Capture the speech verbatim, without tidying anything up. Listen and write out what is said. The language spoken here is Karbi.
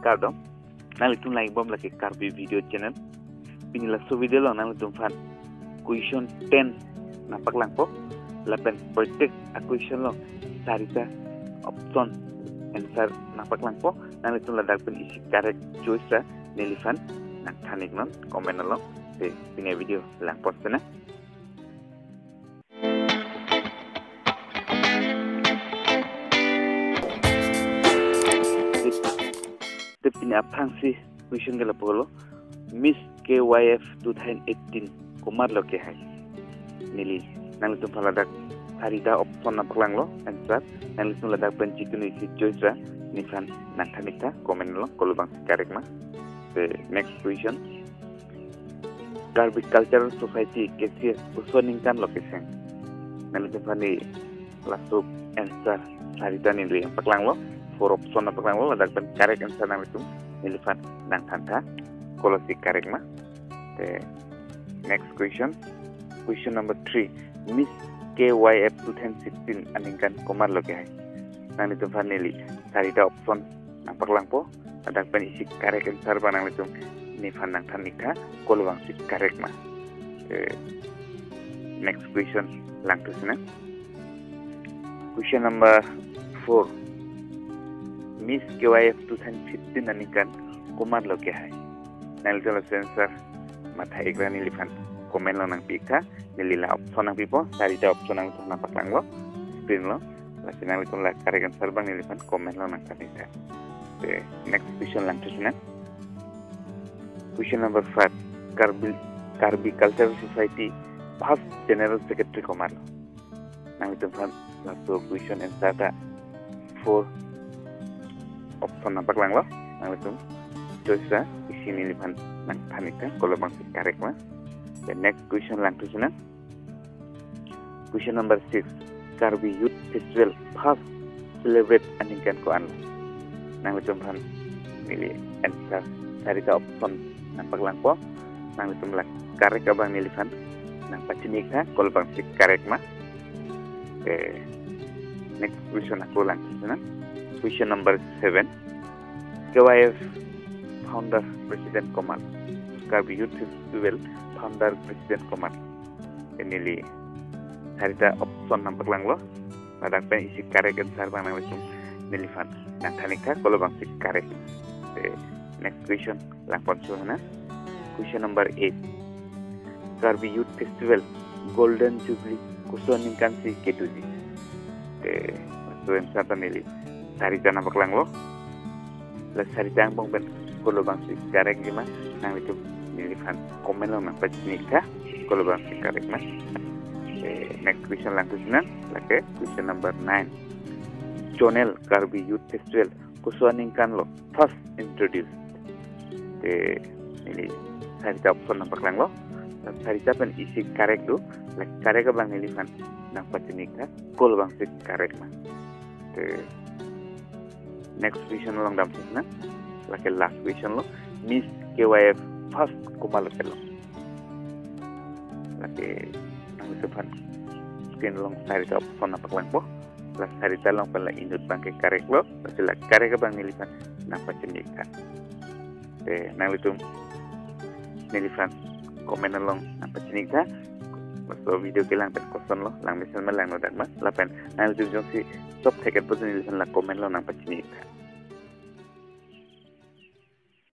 Kardom, nanglitum langbom lake Karbi Video Channel. Pini laso video along nanglitum aphan question ten nangpaklangpo. Lapen protek a-question along sarita option answer nangpaklangpo. Nanglitum ladak pen isi correct choice ra neliphan nangthan-iknon comment along. Te pini video langpon sena. Te pini aphrangsi question ke lapu lo, Miss K Y F two thousand eighteen komat lo kehai? Neli nanglitum aphan ladak sarita option nangpaklanglo answer. Nanglitum ladak pen jikunu isi choice ra neliphan nangthan-iktha comment along, kolo abangsi correct ma. Te next question, Karbi Cultural Society, K C S, koso aningkan lo keseng? Nanglitum aphan neli laso answer sarita neli nangpaklanglo, four option nangpaklanglo, ladak pen correct answer nanglitum neliphan nangthantha, kolosi correct ma. Te next question, question number three, Miss K Y F two thousand sixteen aningkan komat lo kehai? Nanglitum aphan neli sarita option nangpaklangpo. Ladak pen isi correct answer abang nanglitum neliphan nangthan-iktha, kolo abangsi correct ma. Eh, next question langthu sena. Question number four, Miss K Y F two thousand fifteen aningkan komat lo kehai? Nanglitum laso answer matha-ik ra neliphan comment along nangpi-iktha. Neli la option nangpipo, sarita option nangpaklanglo screen along. Lasi nanglitum la correct answer abang neliphan comment along nangthan-iktha. Te next question langthu sena. Question number five, Karbi, Karbi Cultural Society first General Secretary komat lo? Nanglitum aphan laso question answer ta four option nangpaklanglo. Nanglitum choice ra isi neliphan nangthan-iktha, kolo abangsi correct ma. The next question langthu sena. Question number six, Karbi Youth Festival first celebrate aningkan ko-an lo? Nanglitum aphan neli answer sarita option nangpaklangpo. Nanglitum la correct abang neliphan nangpachini-iktha, kolo abangsi correct ma. Eh, next question ako langthu sena. Question number seven, K Y F founder president komat? Karbi Youth Festival founder president komat? Te neli sarita option nangpaklanglo. Ladak pen isi correct answer abang nanglitum neliphan nangthan-iktha, kolo abangsi correct. Te next question langponso sena. Question number eight, Karbi Youth Festival Golden Jubilee koso aningkan si kedoji? Te laso answer ta neli sarita nangpaklanglo. La sarita angbong pen kolo abangsi correct ji ma, nanglitum neliphan comment along nangpachini-iktha, kolo abangsi correct ma. Eh, next question langthu sena, lake question number nine. Zonal Karbi Youth Festival koso aningkan lo first introduced? Te neli sarita option nangpaklanglo. La sarita pen isi correct do, la correct abang neliphan nangpachini-iktha, kolo abangsi correct ma. Te next question along damthu sena, lake last question lo, Miss K Y F first komat lo kelo? Lake nanglitum aphan screen along sarita option nangpaklangpo. La sarita along pen la inut abang ke correct lo, lasi la correct abang neliphan nangpachini-iktha. Te nanglitum neliphan comment along nangpachini-iktha. Laso video kelang pen koson lo, langmesen ma, langnodak ma, lapen nanglitum jongsi sop thek-et pu neliphan la comment along nangpachini-iktha.